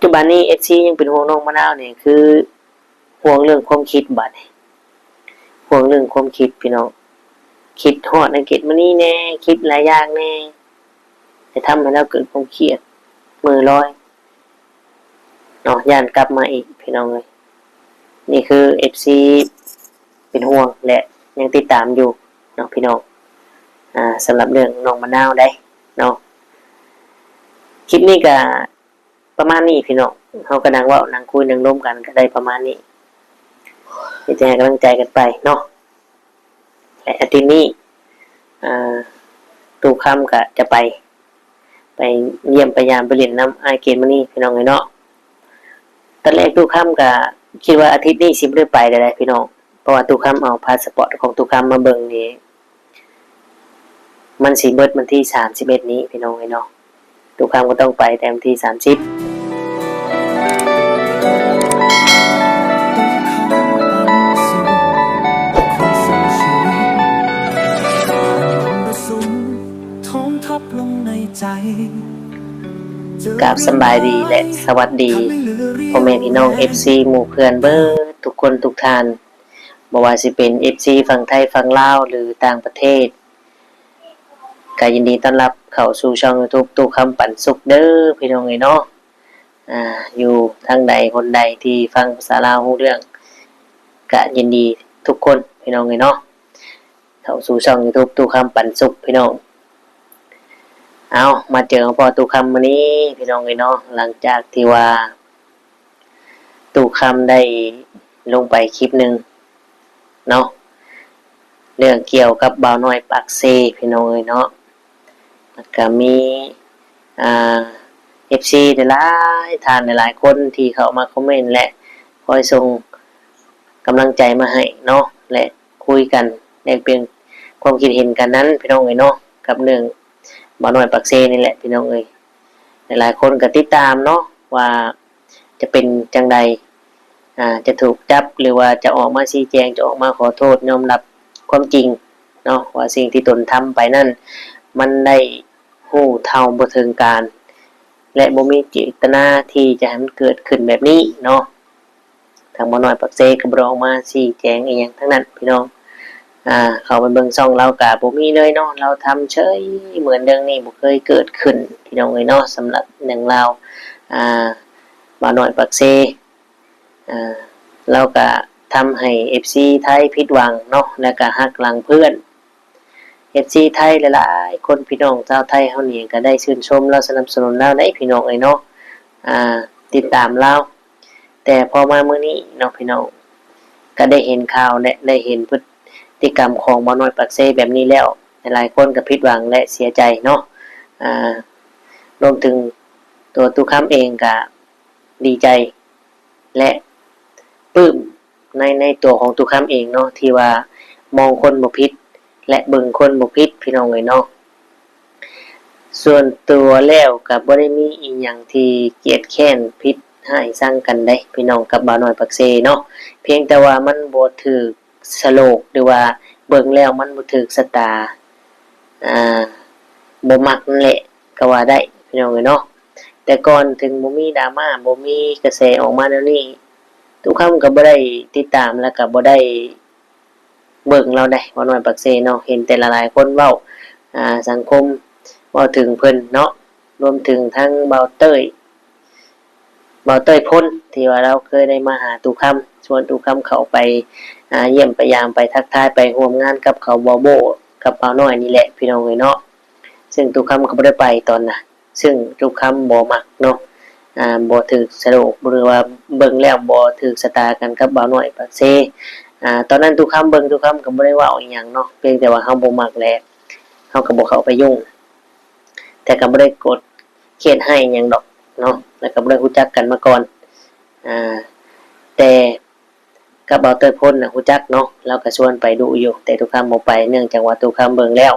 ຈຸບັນນີ້ ເອັຟຊີ ຍັງເປັນຫ່ວງນ້ອງມະນາວນີ້ ຄືຫ່ວງເລື່ອງຄວາມຄິດບາດນີ້ ຫ່ວງເລື່ອງຄວາມຄິດພີ່ນ້ອງ ຄິດຮອດນາງເກດມະນີແດ່ ຄິດຫຼາຍຢ່າງແດ່ ຈະທຳໃຫ້ລາວເກີດຄວາມຄຽດ ເມີລອຍເນາະ ຢ້ານກັບມາອີກພີ່ນ້ອງເອີຍ. ນີ້ຄື ເອັຟຊີ ເປັນຫ່ວງ ແລະ ຍັງຕິດຕາມຢູ່ເນາະພີ່ນ້ອງ ອາ ສຳລັບເລື່ອງນ້ອງມະນາວໄດ໋ເນາະ. ຄລິບນີ້ກະ ປະມານນີ້ພີ່ນ້ອງ ເຮົາກະນັ່ງເວົ້ານັ່ງຄຸຍນັ່ງລົມກັນກະໄດ້ປະມານນີ້ ມີແຕ່ໃຫ້ກຳລັງໃຈກັນໄປເນາະ ແລະ ອາທິດນີ້ ອາ ຕູ້ຄຳກະຈະໄປ ໄປຢ້ຽມໄປຢາມໄປຫຼິ້ນນຳອ້າຍເກດມະນີພີ່ນ້ອງເອີຍເນາະ. ຕອນແລກຕູ້ຄຳກະຄິດວ່າອາທິດນີ້ຊິບໍ່ໄດ້ໄປແລ້ວໃດ໋ພີ່ນ້ອງ ເພາະວ່າຕູ້ຄຳເອົາພາສະປອດຂອງຕູ້ຄຳມາເບິ່ງນີ້ ມັນຊິເບິດວັນທີສາມສິບເອັດນີ້ພີ່ນ້ອງເອີຍເນາະ. ຕູ້ຄຳກໍຕ້ອງໄປແຕ່ວັນທີສາມສິບ. ກາບສະບາຍດີ ແລະ ສະຫວັດດີ ພໍ່ແມ່ພີ່ນ້ອງ ເອັຟຊີ ໝູ່ເພື່ອນເບິດທຸກຄົນທຸກທ່ານ ບໍ່ວ່າຊິເປັນ ເອັຟຊີ ຝັ່ງໄທ ຝັ່ງລາວ ຫຼື ຕ່າງປະເທດ ກະຍິນດີຕ້ອນຮັບເຂົ້າສູ່ຊ່ອງຢູທູບຕູ້ຄຳປັນສຸກເດີພີ່ນ້ອງເອີຍເນາະ. ອາ ຢູ່ທາງໃດຄົນໃດທີ່ຟັງພາສາລາວຮູ້ເລື່ອງ ກະຍິນດີທຸກຄົນພີ່ນ້ອງເອີຍເນາະ ເຂົ້າສູ່ຊ່ອງຢູທູບຕູ້ຄຳປັນສຸກພີ່ນ້ອງ. ເອົາ ມາເຈີກັບພໍ່ຕູ້ຄຳມື້ນີ້ພີ່ນ້ອງເອີຍເນາະ ຫຼັງຈາກທີ່ວ່າ ຕູ້ຄຳໄດ້ລົງໄປຄລິບໜຶ່ງເນາະ ເລື່ອງກ່ຽວກັບບ່າວນ້ອຍປາກເຊພີ່ນ້ອງເອີຍເນາະ. ແລ້ວກະມີ ອາ ເອັຟຊີ ຫຼາຍໆທ່ານ ຫຼາຍໆຄົນທີ່ເຂົ້າມາຄອມເມັນ ແລະ ຄອຍສົ່ງກຳລັງໃຈມາໃຫ້ເນາະ ແລະ ຄຸຍກັນ ແລກປ່ຽນຄວາມຄິດເຫັນກັນນັ້ນພີ່ນ້ອງເອີຍເນາະ ກັບເລື່ອງບ່າວນ້ອຍປາກເຊນີ້ແຫຼະພີ່ນ້ອງເອີຍ. ຫຼາຍໆຄົນກະຕິດຕາມເນາະ ວ່າ ຈະເປັນຈັ່ງໃດ ອາ ຈະຖືກຈັບ ຫຼືວ່າຈະອອກມາຊີ້ແຈງ ຈະອອກມາຂໍໂທດ ຍອມຮັບຄວາມຈິງເນາະ ວ່າສິ່ງທີ່ຕົນທຳໄປນັ້ນ ມັນໄດ້ຮູ້ເທົ່າບໍ່ເຖິງການ ແລະ ບໍ່ມີເຈດຕະນາທີ່ຈະໃຫ້ມັນເກີດຂຶ້ນແບບນີ້ເນາະ. ທາງບ່າວນ້ອຍປາກເຊກະບໍ່ໄດ້ອອກມາຊີ້ແຈງອີ່ຫຍັງທັງນັ້ນພີ່ນ້ອງ. ອາ ເຂົ້າໄປເບິ່ງຊ່ອງລາວກະບໍ່ມີເລີຍເນາະ ລາວທຳເສີຍ ເໝືອນເລື່ອງນີ້ບໍ່ເຄີຍເກີດຂຶ້ນພີ່ນ້ອງເອີຍເນາະ. ສຳລັບເລື່ອງລາວ ອາ ບ່າວນ້ອຍປາກເຊ ອາ ລາວກະທຳໃຫ້ ເອັຟຊີ ໄທຜິດຫວັງເນາະ ແລະກະຫັກຫຼັງເພື່ອນ ເອັຟຊີ ໄທຫຼາຍໆຄົນ ພີ່ນ້ອງຊາວໄທເຮົານີ້ກະໄດ້ຊື່ນຊົມລາວ ສະໜັບສະໜູນລາວໄດ໋ພີ່ນ້ອງເອີຍເນາະ. ອາ ຕິດຕາມລາວ ແຕ່ພໍມາມື້ນີ້ເນາະພີ່ນ້ອງ ກະໄດ້ເຫັນຂ່າວ ແລະ ໄດ້ເຫັນພຶດຕິກຳຂອງບ່າວນ້ອຍປາກເຊແບບນີ້ແລ້ວ ຫຼາຍໆຄົນກະຜິດຫວັງ ແລະ ເສຍໃຈເນາະ. ອາ ລວມເຖິງຕົວຕູ້ຄຳເອງກະດີໃຈ ແລະ ປຶ້ມໃນ ໃນຕົວຂອງຕູ້ຄຳເອງເນາະ ທີ່ວ່າມອງຄົນບໍ່ຜິດ ແລະ ເບິ່ງຄົນບໍ່ຜິດ ພີ່ນ້ອງເອີຍເນາະ. ສ່ວນຕົວແລ້ວກະບໍ່ໄດ້ມີອີ່ຫຍັງທີ່ກຽດແຄ້ນຜິດຮ້າຍຊັງກັນເດ້ພີ່ນ້ອງ ກັບບ່າວນ້ອຍປາກເຊເນາະ. ພຽງແຕ່ວ່າມັນບໍ່ຖືກສະໂຫຼກ ຫຼືວ່າເບິ່ງແລ້ວມັນບໍ່ຖືກຊະຕາ ອາ ບໍ່ມັກນັ້ນແຫຼະ ກະວ່າໄດ້ພີ່ນ້ອງເອີຍເນາະ. ແຕ່ກ່ອນເຖິງບໍ່ມີດຣາມາ ບໍ່ມີກະແສອອກມາແນວນີ້ ຕູ້ຄຳກະບໍ່ໄດ້ຕິດຕາມ ແລະກະບໍ່ໄດ້ເບິ່ງລາວໄດ໋ ບ່າວນ້ອຍປາກເຊເນາະ. ເຫັນແຕ່ຫຼາຍໆຄົນເວົ້າ ອາ ສັງຄົມເວົ້າເຖິງເພິ່ນເນາະ ລວມເຖິງທັງບ່າວເຕີຍ ບ່າວເຕີຍພົນ ທີ່ວ່າລາວເຄີຍໄດ້ມາຫາຕູ້ຄຳ ຊວນຕູ້ຄຳເຂົ້າໄປ ອາ ຢ້ຽມໄປຢາມ ໄປທັກທາຍ ໄປຮ່ວມງານກັບເຂົາ ບ່າວໂບ້ ກັບບ່າວນ້ອຍນີ້ແຫຼະ ພີ່ນ້ອງເອີຍເນາະ. ຊຶ່ງຕູ້ຄຳກະບໍ່ໄດ້ໄປຕອນນະ ຊຶ່ງຕູ້ຄຳບໍ່ມັກເນາະ ອາ ບໍ່ຖືກສະໂຫຼກ ຫຼືວ່າເບິ່ງແລ້ວບໍ່ຖືກຊະຕາກັນກັບບ່າວນ້ອຍປາກເຊ. ອາ ຕອນນັ້ນຕູ້ຄຳເບິ່ງ ຕູ້ຄຳກະບໍ່ໄດ້ເວົ້າອີ່ຫຍັງເນາະ ພຽງແຕ່ວ່າເຮົາບໍ່ມັກ ແລະ ເຮົາກະບໍ່ເຂົ້າໄປຫຍຸ້ງ ແຕ່ກະບໍ່ໄດ້ໂກດຄຽດຮ້າຍຫຍັງດອກເນາະ ແລະກະບໍ່ໄດ້ຮູ້ຈັກກັນມາກ່ອນ. ອາ ແຕ່ ກັບບ່າວເຕີຍພົນນະຮູ້ຈັກເນາະ ລາວກະຊວນໄປດຸຢູ່ ແຕ່ຕູ້ຄຳບໍ່ໄປ ເນື່ອງຈາກວ່າຕູ້ຄຳເບິ່ງແລ້ວ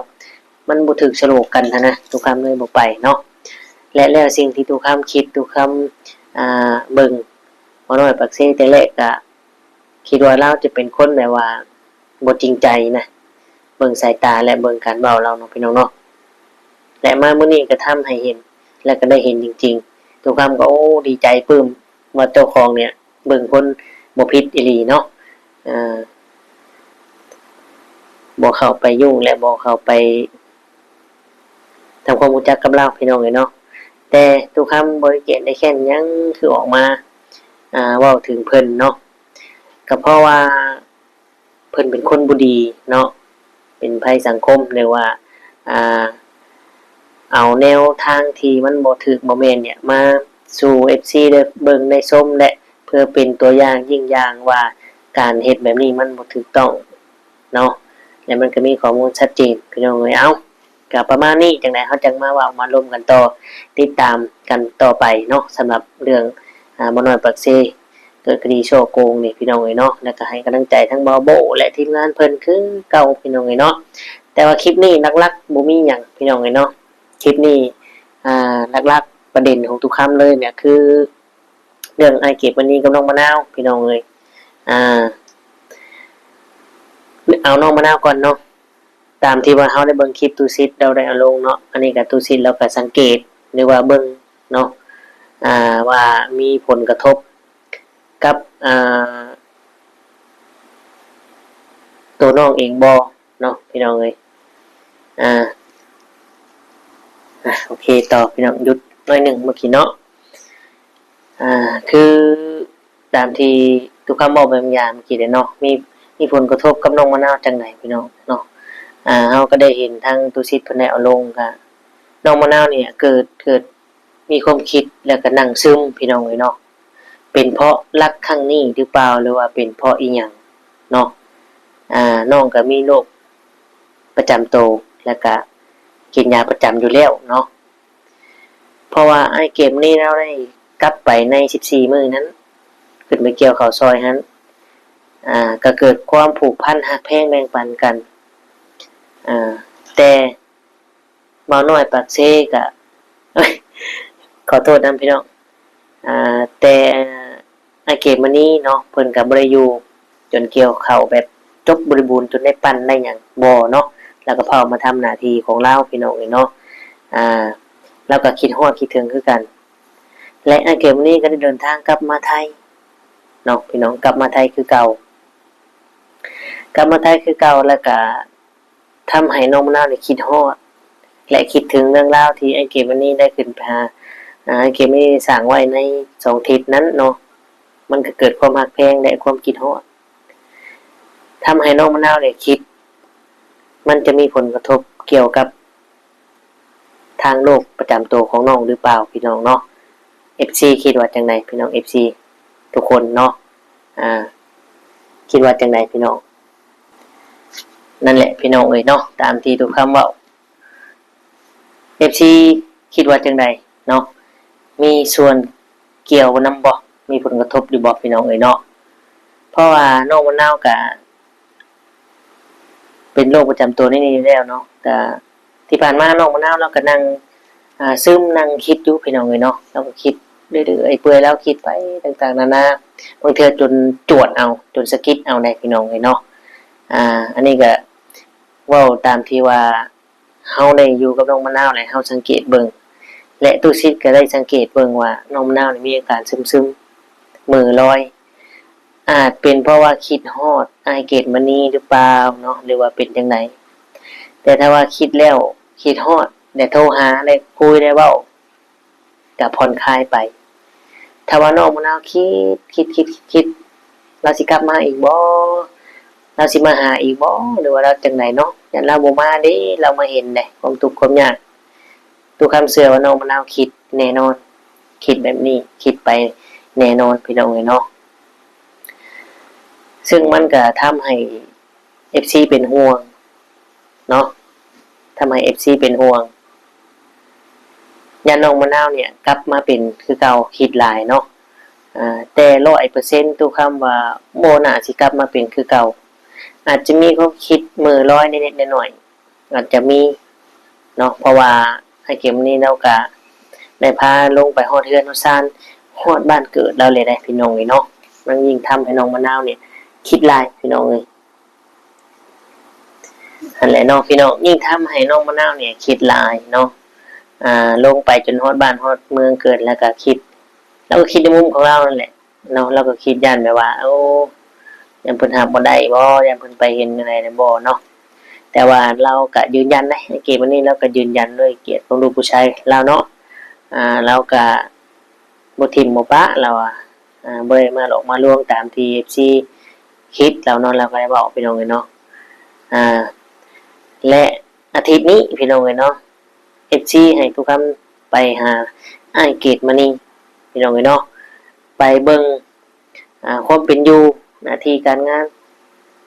ມັນບໍ່ຖືກສະໂຫຼກກັນຫັ້ນນະ ຕູ້ຄຳເລີຍບໍ່ໄປເນາະ. ແລະ ແລ້ວສິ່ງທີ່ຕູ້ຄຳຄິດ ຕູ້ຄຳ ອາ ເບິ່ງບ່າວນ້ອຍປາກເຊແຕ່ແລກກະຄິດວ່າລາວຈະເປັນຄົນແບບວ່າບໍ່ຈິງໃຈນະ ເບິ່ງສາຍຕາ ແລະ ເບິ່ງການເວົ້າລາວເນາະ ພີ່ນ້ອງເນາະ. ແລະ ມາມື້ນີ້ກະທຳໃຫ້ເຫັນ ແລະ ກະໄດ້ເຫັນຈິງໆ ຕຸຄຳກໍ ໂອ້ ດີໃຈປຶ້ມວ່າເຈົ້າຂອງເນ່ຍເບິ່ງຄົນບໍ່ຜິດອີ່ຫຼີເນາະ ເອີ ບໍ່ເຂົ້າໄປຫຍຸ້ງ ແລະ ບໍ່ເຂົ້າໄປ ທຳຄວາມຮູ້ຈັກກັບລາວ ພີ່ນ້ອງເອີຍເນາະ. ແຕ່ຕຸຄຳບໍ່ໄດ້ແກ່ນໄດ້ແຄ້ນຫຍັງ ຄືອອກມາ ອ່າ ເວົ້າເຖິງເພິ່ນເນາະ ກໍເພາະວ່າເພິ່ນເປັນຄົນບໍ່ດີເນາະ ເປັນໄພສັງຄົມ ຫຼືວ່າ ອ່າ ເອົາແນວທາງທີ່ມັນບໍ່ຖືກບໍ່ແມ່ນເນ່ຍ ມາສູ່ເອັຟຊີໄດ້ເບິ່ງໄດ້ຊົມ ແລະ ເພື່ອເປັນຕົວຢ່າງ ເຢີ່ງຢ່າງວ່າການເຮັດແບບນີ້ມັນບໍ່ຖືກຕ້ອງ ເນາະ ແລະ ມັນກໍມີຂໍ້ມູນຊັດເຈນ ພີ່ນ້ອງເອີຍ. ເອົ້າ ກໍປະມານນີ້ ຈັ່ງໃດເຮົາຈັ່ງມາເວົ້າມາລົມກັນຕໍ່ ຕິດຕາມກັນຕໍ່ໄປເນາະ ສຳລັບເລື່ອງ ອ່າ ໝໍນ້ອຍປາກເຊ ເກີດຄະດີສໍ້ໂກງນີ້ ພີ່ນ້ອງເອີຍເນາະ ແລ້ວກໍໃຫ້ກຳລັງໃຈທັງບ່າວໂບ້ ແລະ ທີມງານເພິ່ນຄືເກົ່າ ພີ່ນ້ອງເອີຍເນາະ. ແຕ່ວ່າຄລິບນີ້ຫຼັກໆບໍ່ມີຫຍັງ ພີ່ນ້ອງເອີຍເນາະ ຄລິບນີ້ ອ່າ ຫຼັກໆປະເດັນຂອງຕຸຄຳເລີຍເນ່ຍ ຄື ເລື່ອງອ້າຍເກັບມະນີກັບນ້ອງມະນາວ ພີ່ນ້ອງເອີຍ ອ່າ ເອົານ້ອງມະນາວກ່ອນເນາະ. ຕາມທີ່ວ່າເຮົາໄດ້ເບິ່ງຄລິບຕຸສິດລາວໄດ້ເອົາລົງເນາະ ອັນນີ້ກໍຕຸສິດລາວກໍສັງເກດ ຫຼືວ່າເບິ່ງເນາະ ອ່າ ວ່າມີຜົນກະທົບກັບ ອ່າ ໂຕນ້ອງເອງບໍ່ເນາະ ພີ່ນ້ອງເອີຍ. ອ່າ ອ່າ ໂອເຄ ຕໍ່ ພີ່ນ້ອງ ຢຸດໜ້ອຍໜຶ່ງເມື່ອກີ້ເນາະ. ອ່າ ຄືຕາມທີ່ຕຸຄຳເວົ້າໄປບາງຢ່າງເມື່ອກີ້ເດ້ເນາະ ມີ ມີຜົນກະທົບກັບນ້ອງມະນາວຈັ່ງໃດ ພີ່ນ້ອງເນາະ. ອ່າ ເຮົາກໍໄດ້ເຫັນທາງຕຸສິດເພິ່ນໄດ້ເອົາລົງ ກະນ້ອງມະນາວນີ້ເກີດ ເກີດມີຄວາມຄິດ ແລ້ວກໍນັ່ງຊຶມ ພີ່ນ້ອງເອີຍເນາະ. ເປັນເພາະລັກຄັ້ງນີ້ຫຼືເປົ່າ ຫຼືວ່າເປັນເພາະອີ່ຫຍັງເນາະ. ອ່າ ນ້ອງກໍມີໂລກປະຈຳໂຕ ແລ້ວກະກິນຢາປະຈຳຢູ່ແລ້ວເນາະ. ເພາະວ່າອ້າຍເກັບນີ້ລາວໄດ້ກັບໄປໃນສິບສີ່ມື້ນັ້ນ ຂຶ້ນໄປກ່ຽວເຂົ້າຊອຍຫັ້ນ ອ່າ ກໍເກີດຄວາມຜູກພັນຮັກແພງແບ່ງປັນກັນ ອ່າ ແຕ່ບ່າວນ້ອຍປາກເຊກະ ຂໍໂທດນຳພີ່ນ້ອງ ອ່າ ແຕ່ ອ້າຍເກມມະນີເນາະ ເພິ່ນກໍບໍ່ໄດ້ຢູ່ຈົນກ່ຽວເຂົ້າແບບຈົບບໍລິບູນ ຈົນໄດ້ປັ່ນໄດ້ຫຍັງ ບໍ່ເນາະ. ລາວກໍເຝົ້າມາທຳໜ້າທີ່ຂອງລາວ ພີ່ນ້ອງເອີຍເນາະ. ອ່າ ລາວກໍຄິດຮອດຄິດເຖິງຄືກັນ ແລະ ອ້າຍເກມມະນີກໍໄດ້ເດີນທາງກັບມາໄທເນາະ ພີ່ນ້ອງ ກັບມາໄທຄືເກົ່າ ກັບມາໄທຄືເກົ່າ ແລ້ວກໍ ທຳໃຫ້ນ້ອງມະນາວນີ້ຄິດຮອດ ແລະ ຄິດເຖິງເລື່ອງລາວທີ່ອ້າຍເກມມະນີໄດ້ຂຶ້ນໄປຫາ ອ່າ ອ້າຍເກມມະນີສ້າງໄວ້ໃນສອງທິດນັ້ນເນາະ. ມັນກໍເກີດຄວາມຮັກແພງ ແລະ ຄວາມຄິດຮອດ ທຳໃຫ້ນ້ອງມະນາວນີ້ຄິດ ມັນຈະມີຜົນກະທົບກ່ຽວກັບ ທາງໂລກປະຈຳໂຕຂອງນ້ອງຫຼືເປົ່າ ພີ່ນ້ອງເນາະ. ເອັຟຊີຄິດວ່າຈັ່ງໃດ ພີ່ນ້ອງ ເອັຟຊີທຸກຄົນເນາະ ອ່າ ຄິດວ່າຈັ່ງໃດ ພີ່ນ້ອງ? ນັ້ນແຫຼະ ພີ່ນ້ອງເອີຍເນາະ ຕາມທີ່ຕຸຄຳເວົ້າ ເອັຟຊີຄິດວ່າຈັ່ງໃດເນາະ? ມີສ່ວນກ່ຽວນຳບໍ່? ມີຜົນກະທົບຢູ່ບໍ່ ພີ່ນ້ອງເອີຍເນາະ? ເພາະວ່ານ້ອງມະນາວກະ ເປັນໂລກປະຈຳຕົວໃນນີ້ຢູ່ແລ້ວເນາະ. ກະທີ່ຜ່ານມານ້ອງມະນາວລາວກະນັ່ງ ອ່າ ຊຶມນັ່ງຄິດຢູ່ ພີ່ນ້ອງເອີຍເນາະ. ລາວກໍຄິດເລື້ອຍໆເປື່ອຍ ລາວຄິດໄປຕ່າງໆນານາ ບາງເທື່ອຈົນຈວດເອົາ ຈົນສະກິດເອົາໄດ໋ ພີ່ນ້ອງເອີຍເນາະ. ອ່າ ອັນນີ້ກະເວົ້າຕາມທີ່ວ່າ ເຮົາໄດ້ຢູ່ກັບນ້ອງມະນາວ ແລະ ເຮົາສັງເກດເບິ່ງ ແລະ ຕຸສິດກໍໄດ້ສັງເກດເບິ່ງວ່າ ນ້ອງມະນາວນີ້ມີອາການຊຶມໆ ເໝີລອຍ ອາດເປັນເພາະວ່າຄິດຮອດອ້າຍເກດມະນີຫຼືເປົ່າເນາະ ຫຼືວ່າເປັນຈັ່ງໃດ? ແຕ່ຖ້າວ່າຄິດແລ້ວຄິດຮອດ ໄດ້ໂທຫາ ໄດ້ຄຸຍ ໄດ້ເວົ້າ ກະຜ່ອນຄາຍໄປ. ຖ້າວ່ານ້ອງມະນາວຄິດ ຄິດ ຄິດ ຄິດ ລາວຊິກັບມາອີກບໍ່? ລາວຊິມາຫາອີກບໍ່? ຫຼືວ່າລາວຈັ່ງໃດເນາະ? ຢ້ານລາວບໍ່ມາເດ້ ລາວມາເຫັນເດ້ ຄວາມທຸກຄວາມຍາກ. ຕຸຄຳເຊື່ອວ່ານ້ອງມະນາວຄິດແນ່ນອນ ຄິດແບບນີ້ ຄິດໄປແນ່ນອນ ພີ່ນ້ອງເອີຍເນາະ. ເຊິ່ງມັນກະທຳໃຫ້ ເອັຟຊີເປັນຫ່ວງເນາະ ທຳໃຫ້ເອັຟຊີເປັນຫ່ວງ ຢ້ານນ້ອງມະນາວນີ້ກັບມາເປັນຄືເກົ່າ ຄິດຫຼາຍເນາະ. ອາ ແຕ່ຮ້ອຍເປີເຊັນ ຕຸຄຳວ່າບໍ່ໜ້າຊິກັບມາເປັນຄືເກົ່າ ອາດຈະມີຄວາມຄິດເໝີລອຍເລັກໆນ້ອຍໆ ອາດຈະມີເນາະ ເພາະວ່າອ້າຍເກມນີ້ລາວກະໄດ້ພາລົງໄປຮອດເຮືອນຮອດຊານ ຮອດບ້ານເກີດລາວເລີຍເດ້ ພີ່ນ້ອງເອີຍເນາະ. ມັນຍິ່ງທຳໃຫ້ນ້ອງມະນາວນີ້ຄິດຫຼາຍ ພີ່ນ້ອງເອີຍ. ຫັ້ນແຫຼະເນາະ ພີ່ນ້ອງ ຍິ່ງທຳໃຫ້ນ້ອງມະນາວນີ້ຄິດຫຼາຍເນາະ. ອ່າ ລົງໄປຈົນຮອດບ້ານຮອດເມືອງເກີດ ແລ້ວກໍຄິດ ລາວກໍຄິດໃນມຸມຂອງລາວນັ້ນແຫຼະເນາະ. ລາວກໍຄິດຢ້ານແບບວ່າ ໂອ້ ຢ້ານເພິ່ນຮັບບໍ່ໄດ້ບໍ່ ຢ້ານເພິ່ນໄປເຫັນຈັ່ງໃດແດ່ບໍ່ເນາະ. ແຕ່ວ່າລາວກໍຢືນຢັນເດ້ ເກມອັນນີ້ລາວກໍຢືນຢັນດ້ວຍກຽດຂອງລູກຜູ້ຊາຍລາວເນາະ. ອ່າ ລາວກໍບໍ່ຖິ້ມບໍ່ປະ ລາວວ່າ ອ່າ ບໍ່ໄດ້ມາຫຼອກມາລວງຕາມທີ່ເອັຟຊີຄິດ ລາວເນາະ. ລາວກໍໄດ້ເວົ້າ ພີ່ນ້ອງເອີຍເນາະ. ອ່າ ແລະ ອາທິດນີ້ ພີ່ນ້ອງເອີຍເນາະ ເອັຟຊີໃຫ້ຕູ້ຄຳໄປຫາອ້າຍເກດມະນີ ພີ່ນ້ອງເອີຍເນາະ ໄປເບິ່ງ ອ່າ ຄວາມເປັນຢູ່ ໜ້າທີ່ການງານ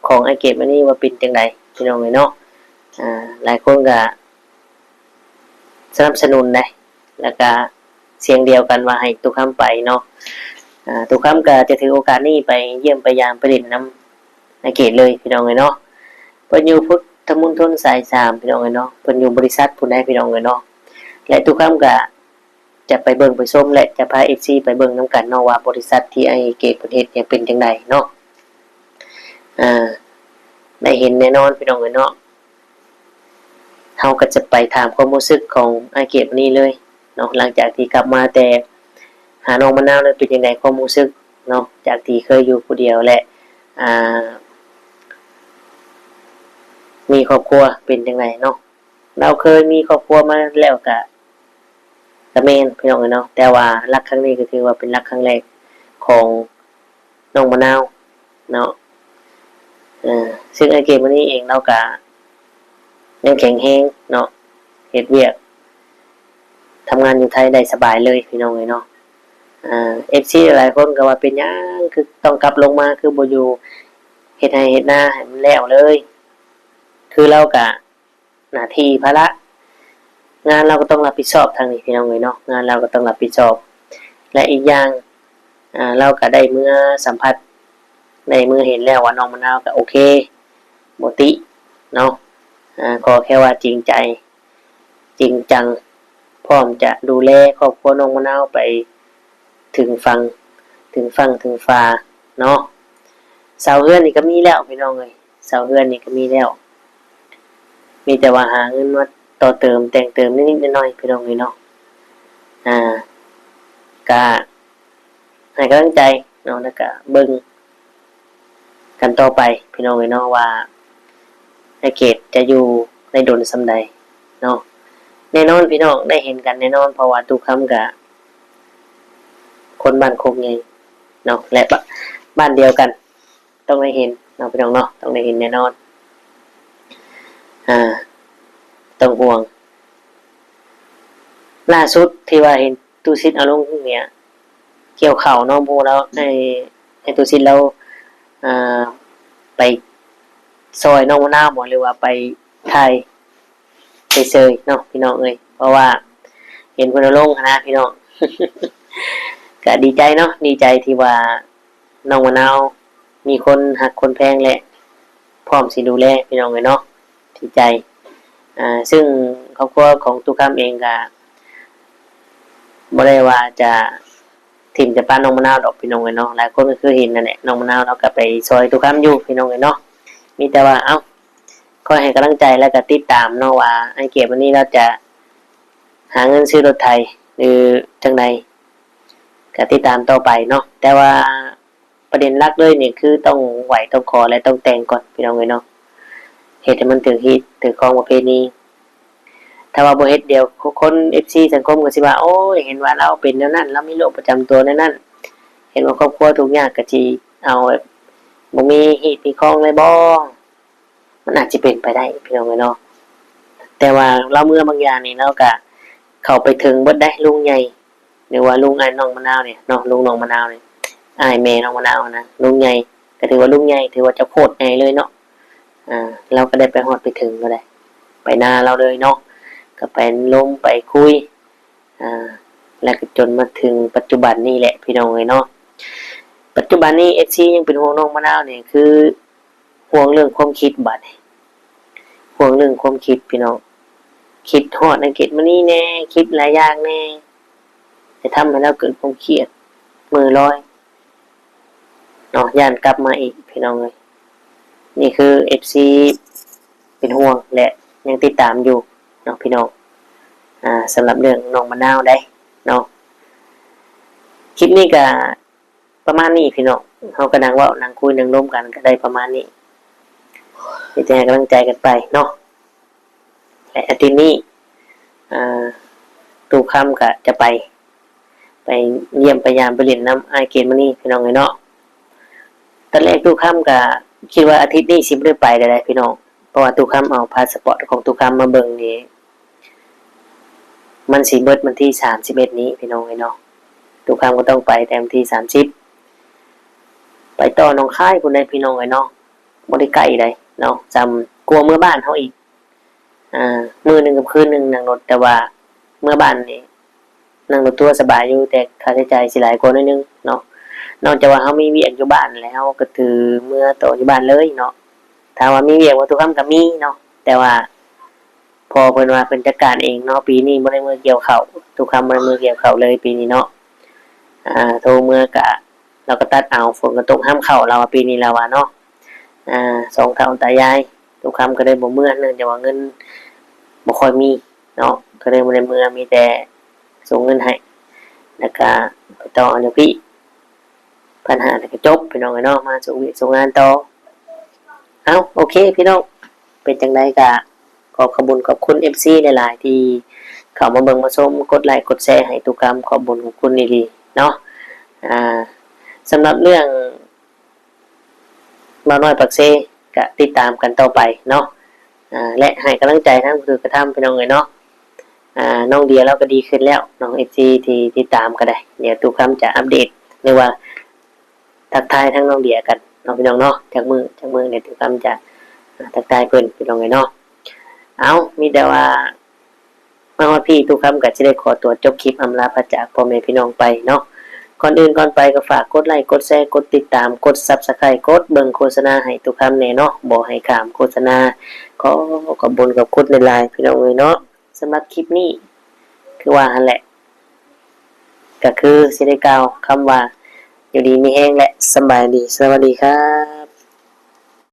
ຂອງອ້າຍເກດມະນີວ່າເປັນຈັ່ງໃດ ພີ່ນ້ອງເອີຍເນາະ. ອ່າ ຫຼາຍຄົນກໍສະໜັບສະໜູນເດ້ ແລ້ວກໍສຽງດຽວກັນວ່າໃຫ້ຕູ້ຄຳໄປເນາະ. ອ່າ ຕູ້ຄຳກໍຈະຖືໂອກາດນີ້ໄປຢ້ຽມໄປຢາມໄປຫຼິ້ນນຳອ້າຍເກດເລີຍ ພີ່ນ້ອງເອີຍເນາະ. ເພິ່ນຢູ່ພຸດທະມົນທົນສາຍສາມ ພີ່ນ້ອງເອີຍເນາະ ເພິ່ນຢູ່ບໍລິສັດພຸ້ນໃດ໋ ພີ່ນ້ອງເອີຍເນາະ. ແລະ ຕູ້ຄຳກໍຈະໄປເບິ່ງໄປຊົມ ແລະ ຈະພາເອັຟຊີໄປເບິ່ງນຳກັນເນາະ ວ່າບໍລິສັດທີ່ອ້າຍເກດເພິ່ນເຮັດນີ້ເປັນຈັ່ງໃດເນາະ. ອ່າ ໄດ້ເຫັນແນ່ນອນ ພີ່ນ້ອງເອີຍເນາະ. ເຮົາກໍຈະໄປຖາມຄວາມຮູ້ສຶກຂອງອ້າຍເກດມະນີເລີຍເນາະ ຫຼັງຈາກທີ່ກັບມາແຕ່ຫານ້ອງມະນາວແລ້ວ ເປັນຈັ່ງໃດຄວາມຮູ້ສຶກເນາະ ຈາກທີ່ເຄີຍຢູ່ຜູ້ດຽວ ແລະ ອ່າ ມີຄອບຄົວເປັນຈັ່ງໃດເນາະ. ລາວເຄີຍມີຄອບຄົວມາແລ້ວກະ ກະແມ່ນ ພີ່ນ້ອງເອີຍເນາະ ແຕ່ວ່າລັກຄັ້ງນີ້ກໍຖືວ່າເປັນລັກຄັ້ງແລກຂອງນ້ອງມະນາວເນາະ. ເຊິ່ງອ້າຍເກດມະນີເອງລາວກະຍັງແຂງແຮງເນາະ ເຮັດວຽກ ທຳງານຢູ່ໄທໄດ້ສະບາຍເລີຍ ພີ່ນ້ອງເອີຍເນາະ. ເອັຟຊີຫຼາຍຄົນກໍວ່າເປັນຫຍັງຄືຕ້ອງກັບລົງມາ ຄືບໍ່ຢູ່ເຮັດໄຮ່ເຮັດນາໃຫ້ມັນແລ້ວເລີຍ ຄືລາວກະ ໜ້າທີ່ພາລະ ງານລາວກໍຕ້ອງຮັບຜິດຊອບທາງນີ້ ພີ່ນ້ອງເອີຍເນາະ ງານລາວກໍຕ້ອງຮັບຜິດຊອບ ແລະ ອີກຢ່າງ ອ່າ ລາວກໍໄດ້ເມືອສຳຜັດ ໄດ້ເມືອເຫັນແລ້ວວ່ານ້ອງມະນາວກໍໂອເຄ ບໍ່ຕິເນາະ. ອ່າ ຂໍແຄ່ວ່າຈິງໃຈ ຈິງຈັງ ພ້ອມຈະດູແລຄອບຄົວນ້ອງມະນາວໄປເຖິງຝັ່ງ ເຖິງຝັ່ງເຖິງຝາເນາະ. ເສົາເຮືອນນີ້ກໍມີແລ້ວ ພີ່ນ້ອງເອີຍ ເສົາເຮືອນນີ້ກໍມີແລ້ວ ມີແຕ່ວ່າຫາເງິນມາຕໍ່ເຕີມແຕ່ງເຕີມນິດໆໜ້ອຍໆ ພີ່ນ້ອງເອີຍເນາະ. ອ່າ ກະໃຫ້ກຳລັງໃຈເນາະ ແລ້ວກະເບິ່ງກັນຕໍ່ໄປ ພີ່ນ້ອງເອີຍເນາະ ວ່າອ້າຍເກດຈະຢູ່ໄດ້ດົນສ່ຳໃດເນາະ. ແນ່ນອນ ພີ່ນ້ອງ ໄດ້ເຫັນກັນແນ່ນອນ ເພາະວ່າຕູ້ຄຳກະຄົນບ້ານໂຄກໃຫຍ່ເນາະ ແລະ ບ້ານ ບ້ານດຽວກັນ ຕ້ອງໄດ້ເຫັນເນາະ ພີ່ນ້ອງເນາະ ຕ້ອງໄດ້ເຫັນແນ່ນອນ. ອ່າ ຕ້ອງຫ່ວງ ລ່າສຸດທີ່ວ່າເຫັນຕູ້ສິດເອົາລົງເນຍ ກ່ຽວເຂົ້າເນາະ ບໍ່ຮູ້ລາວ ໄອ້ ໄອ້ຕູ້ສິດລາວ ອ່າ ໄປຊ່ອຍນ້ອງມະນາວບໍ່ ຫຼືວ່າໄປຖ່າຍ ເຊີຍໆເນາະ ພີ່ນ້ອງເອີຍ ເພາະວ່າເຫັນເພິ່ນເອົາລົງຫັ້ນນະ ພີ່ນ້ອງ ກະດີໃຈເນາະ ດີໃຈທີ່ວ່ານ້ອງມະນາວມີຄົນຮັກຄົນແພງ ແລະ ພ້ອມຊິດູແລ ພີ່ນ້ອງເອີຍເນາະ ດີໃຈ. ອ່າ ຊຶ່ງຄອບຄົວຂອງຕູ້ຄຳເອງກະບໍ່ໄດ້ວ່າຈະຖິ້ມຈະປະນ້ອງມະນາວດອກ ພີ່ນ້ອງເອີຍເນາະ ຫຼາຍຄົນກໍຄືເຫັນນັ້ນແຫຼະ ນ້ອງມະນາວລາວກໍໄປຊ່ອຍຕູ້ຄຳຢູ່ ພີ່ນ້ອງເອີຍເນາະ. ມີແຕ່ວ່າ ເອົ້າ ຄອຍໃຫ້ກຳລັງໃຈ ແລ້ວກໍຕິດຕາມເນາະ ວ່າອ້າຍເກດມະນີລາວຈະຫາເງິນຊື້ລົດໄຖ ຫຼື ຈັ່ງໃດ ກໍຕິດຕາມຕໍ່ໄປເນາະ. ແຕ່ວ່າປະເດັນຫຼັກເລີຍນີ້ ຄືຕ້ອງໄຫວ້ຕ້ອງຂໍ ແລະ ຕ້ອງແຕ່ງກ່ອນ ພີ່ນ້ອງເອີຍເນາະ ເຮັດໃຫ້ມັນຖືກຮີດຖືກຄອງປະເພນີ. ຖ້າວ່າບໍ່ເຮັດ ດຽວຄົນ ເອັຟຊີ ສັງຄົມກໍຊິວ່າ ໂອ້ຍ ເຫັນວ່າລາວເປັນແນວນັ້ນ ລາວມີໂລກປະຈຳຕົວແນວນັ້ນ ເຫັນວ່າຄອບຄົວທຸກຍາກ ກໍຊິເອົາແບບບໍ່ມີຮີດມີຄອງເລີຍບໍ? ມັນອາດຈະເປັນໄປໄດ້ ພີ່ນ້ອງເອີຍເນາະ ແຕ່ວ່າລາວເມື່ອບາງຢ່າງນີ້ ລາວກະເຂົ້າໄປເຖິງເບິດໄດ໋ ລຸງໃຫຍ່ ຫຼືວ່າລຸງອ້າຍນ້ອງມະນາວນີ້ເນາະ ລຸງນ້ອງມະນາວນີ້ ອ້າຍແມ່ນ້ອງມະນາວຫັ້ນນະ ລຸງໃຫຍ່ ກໍຖືວ່າລຸງໃຫຍ່ ຖືວ່າເຈົ້າໂພດໃຫຍ່ເລີຍເນາະ. ອ່າ ລາວກໍໄດ້ໄປຮອດໄປເຖິງ ກໍໄດ້ໄປນາລາວເລີຍເນາະ ກໍໄປລົມໄປຄຸຍ ອ່າ ແລ້ວກໍຈົນມາເຖິງປັດຈຸບັນນີ້ແຫຼະ ພີ່ນ້ອງເອີຍເນາະ. ປັດຈຸບັນນີ້ ເອັຟຊີ ຍັງເປັນຫ່ວງນ້ອງມະນາວນີ້ ຄື ຫ່ວງເລື່ອງຄວາມຄິດບາດນີ້ ຫ່ວງເລື່ອງຄວາມຄິດ ພີ່ນ້ອງ ຄິດຮອດນາງເກດມະນີແດ່ ຄິດຫຼາຍຢ່າງແດ່ ຈະທຳໃຫ້ລາວເກີດຄວາມຄຽດ ເມີລອຍເນາະ ຢ້ານກັບມາອີກ ພີ່ນ້ອງເອີຍ. ນີ້ຄື ເອັຟຊີ ເປັນຫ່ວງ ແລະ ຍັງຕິດຕາມຢູ່ເນາະ ພີ່ນ້ອງ. ອ່າ ສຳລັບເລື່ອງນ້ອງມະນາວໄດ໋ເນາະ. ຄລິບນີ້ກະປະມານນີ້ພີ່ນ້ອງ, ເຮົາກະນັ່ງເວົ້ານັ່ງຄຸຍນັ່ງລົມກັນກະໄດ້ປະມານນີ້ ມີແຕ່ໃຫ້ກຳລັງໃຈກັນໄປເນາະ. ແລະອາທິດນີ້ ອ່າ ຕູ້ຄຳກະຈະໄປ ໄປຢ້ຽມໄປຢາມໄປຫຼິ້ນນຳອ້າຍເກດມະນີພີ່ນ້ອງເອີຍເນາະ. ຕອນແລກຕູ້ຄຳກະຄິດວ່າອາທິດນີ້ຊິບໍ່ໄດ້ໄປແລ້ວເດ້ພີ່ນ້ອງ, ເພາະວ່າຕູ້ຄຳເອົາພາສະປອດຂອງຕູ້ຄຳມາເບິ່ງນີ້ ມັນຊິເບິດວັນທີສາມສິບເອັດນີ້ພີ່ນ້ອງເອີຍເນາະ. ຕູ້ຄຳກໍຕ້ອງໄປແຕ່ວັນທີສາມສິບ ໄປຕໍ່ໜອງຄາຍພຸ້ນໃດ໋ພີ່ນ້ອງເອີຍເນາະ, ບໍ່ໄດ້ໃກ້ໃດເນາະ, ສ່ຳກວ່າເມືອບ້ານເຮົາອີກ ອ່າ ມື້ໜຶ່ງກັບຄືນໜຶ່ງນັ່ງລົດ, ແຕ່ວ່າເມືອບ້ານນີ້ນັ່ງລົດທົວສະບາຍຢູ່ ແຕ່ຄ່າໃຊ້ຈ່າຍຊິຫຼາຍກວ່າໜ້ອຍໜຶ່ງເນາະ. ນອກຈາກວ່າເຮົາມີວຽກຢູ່ບ້ານແລ້ວ ເຮົາກໍຖືເມືອຕໍ່ຢູ່ບ້ານເລີຍເນາະ. ຖາມວ່າມີວຽກບໍ່? ຕູ້ຄຳກໍມີເນາະ, ແຕ່ວ່າພໍ່ເພິ່ນວ່າເພິ່ນຈັດການເອງເນາະ, ປີນີ້ບໍ່ໄດ້ເມືອກ່ຽວເຂົ້າ, ຕູ້ຄຳບໍ່ໄດ້ເມືອກ່ຽວເຂົ້າເລີຍປີນີ້ເນາະ. ອ່າ ໂທເມືອກະ ລາວກໍຕັດເອົາ, ຝົນກໍຕົກຫ້າມເຂົ້າ ລາວວ່າປີນີ້ ລາວວ່າເນາະ. ອ່າ ສອງເຖົ້າຕາຍາຍ ຕູ້ຄຳກໍເລີຍບໍ່ເມືອ ເນື່ອງຈາກວ່າເງິນບໍ່ຄ່ອຍມີເນາະ, ກໍເລີຍບໍ່ໄດ້ເມືອ, ມີແຕ່ສົ່ງເງິນໃຫ້ ແລ້ວກະໄປຕໍ່ເອົາຢູ່ພີ້. ພັນຫ້າ ແລ້ວກໍຈົບພີ່ນ້ອງເອີຍເນາະ, ມາສູ່ວຽກສູ່ງານຕໍ່. ເອົ້າ ໂອເຄພີ່ນ້ອງ, ເປັນຈັ່ງໃດກໍຂອບຂອບບຸນຂອບຄຸນເອັຟຊີຫຼາຍໆ ທີ່ເຂົ້າມາເບິ່ງມາຊົມ, ກົດໄລກົດແຊໃຫ້ຕູ້ຄຳ, ຂອບບຸນຂອບຄຸນອີ່ຫຼີເນາະ. ອ່າ ສຳລັບເລື່ອງ ບ່າວນ້ອຍປາກເຊ ກະຕິດຕາມກັນຕໍ່ໄປເນາະ, ອ່າ ແລະໃຫ້ກຳລັງໃຈທາງຜູ້ຖືກກະທຳພີ່ນ້ອງເອີຍເນາະ. ອ່າ ນ້ອງເດຍລາວກະດີຂຶ້ນແລ້ວ ນ້ອງເອັຟຊີທີ່ຕິດຕາມກະໄດ້, ດຽວຕູ້ຄຳຈະອັບເດດ ຫຼືວ່າທັກທາຍທາງນ້ອງເດຍກັນເນາະພີ່ນ້ອງເນາະ. ຈັກມື້ ຈັກມື້ດຽວຕູ້ຄຳຈະ ອ່າ ທັກທາຍເພິ່ນພີ່ນ້ອງເອີຍເນາະ. ເອົ້າ ມີແຕ່ວ່າ ມາຮອດພີ້ ຕູ້ຄຳກໍຊິໄດ້ຂໍຕົວຈົບຄລິບອຳລາພາຈາກພໍ່ແມ່ພີ່ນ້ອງໄປເນາະ. ກ່ອນອື່ນກ່ອນໄປກໍຝາກກົດໄລ ກົດແຊ ກົດຕິດຕາມ ກົດຊັບສະໄຄຣບ໌ ກົດເບິ່ງໂຄສະນາໃຫ້ຕູ້ຄຳແດ່ເນາະ, ບໍ່ໃຫ້ຂ້າມໂຄສະນາ. ຂໍຂອບບຸນຂອບຄຸນຫຼາຍໆ ພີ່ນ້ອງເອີຍເນາະ. ສຳລັບຄລິບນີ້ຄືວ່າຫັ້ນແຫຼະ, ກໍຄືຊິໄດ້ກ່າວຄຳວ່າ ຢູ່ດີມີແຮງ ແລະ ສະບາຍດີ, ສະຫວັດດີຄັບ.